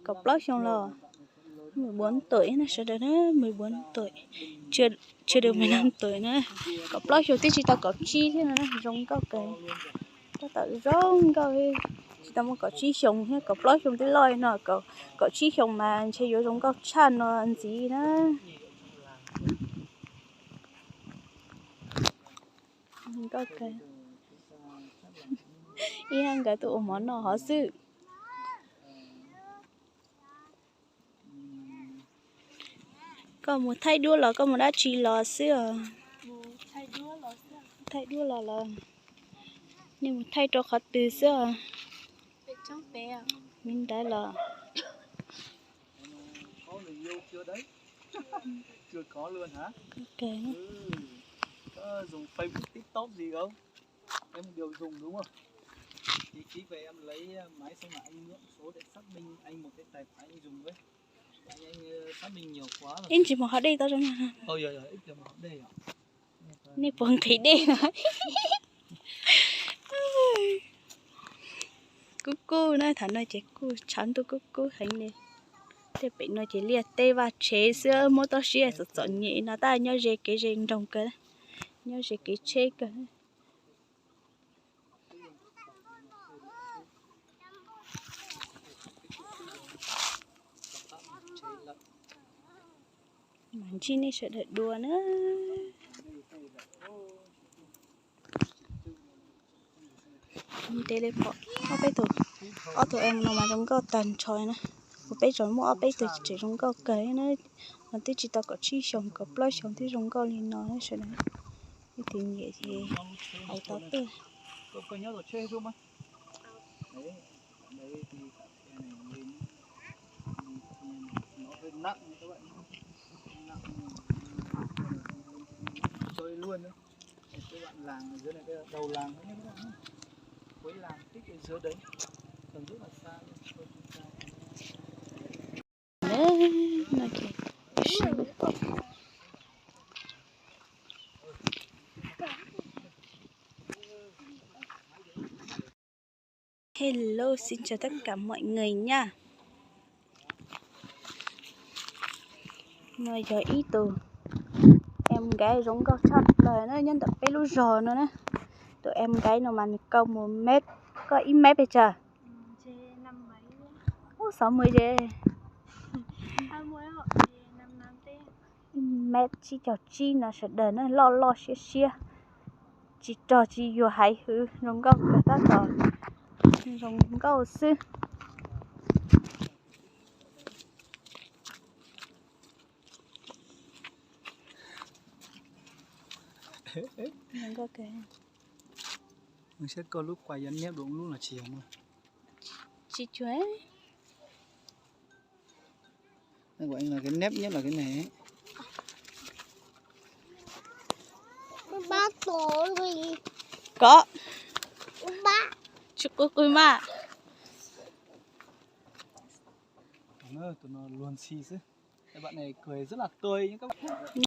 Kaum plaub xyoo los, mười bốn tuổi na, sawv daws na, mười bốn tuổi, chưa, chưa được mười lăm tuổi na. Kaum plaub xyoo twb tsis tau kaum tsib thiab no na, zoo nkauj kawg. Tab tom zoo nkauj, tsis tau muaj kaum tsib xyoo thiab, kaum plaub xyoo twb loj no, kaum tsib xyoo mas ntshe yuav zoo nkauj tshaj no ntxiv na. Zoo nkauj kawg. Ib hab nkawd tuaj ua mov noj hov xwb. Koj mus thaij duab los koj mus dab tsi los xwb os? Thaij duab los los, nej mus thaij rau qhov twg xwb os? Li ntawd los. Ib ntsis mus hov dej tau zoo. Nej puas nqhis dej no? Kub kub na, thaum no ces kuj tshav ntuj kub kub heev li. Tej pem no ces liaj teb vaj tsev xwb, muab toj siab txom txom nyem no tab nyob ze kev ze nroog kawg, nyob ze kev tsheb kawg. Mam ntsib nej sawv daws dua na. Ntev li pom ob peb tug, ob tug em no mas zoo nkauj tag nrho na. Kuv peb tseem muaj ob peb tug tseem zoo nkauj kawg na. Mas twb tsis tau kaum tsib xyoos kaum plaub xyoos twb zoo nkauj li no sawv daws. Leej twg nyiam ces hais tau tuaj. Hello, xin chào tất cả mọi người nha. No yog ib tug em gái zoo nkauj tshaj plaws na, nyob ntawm peb lub zos no na. Tus em gái no mas nws cao một mét, koj ib mét pes tsawg? Ub, sáu mươi ces. Ib mét tsib caug tsib no sawv daws na, loj loj siab siab, tsis rog tsis yuag haiv hwv, zoo nkauj kawg tab tom zoo nkauj xwb. Saib koj lub quà gift neb dua lub los tsis yog no. Tsis cuag. Quà gift là cái nếp nhất là cái này ấy. Có. Tsis qw qw mas. Tụi nó luag ntxhi xwb. Bạn này cười rất là tươi nhé các bạn.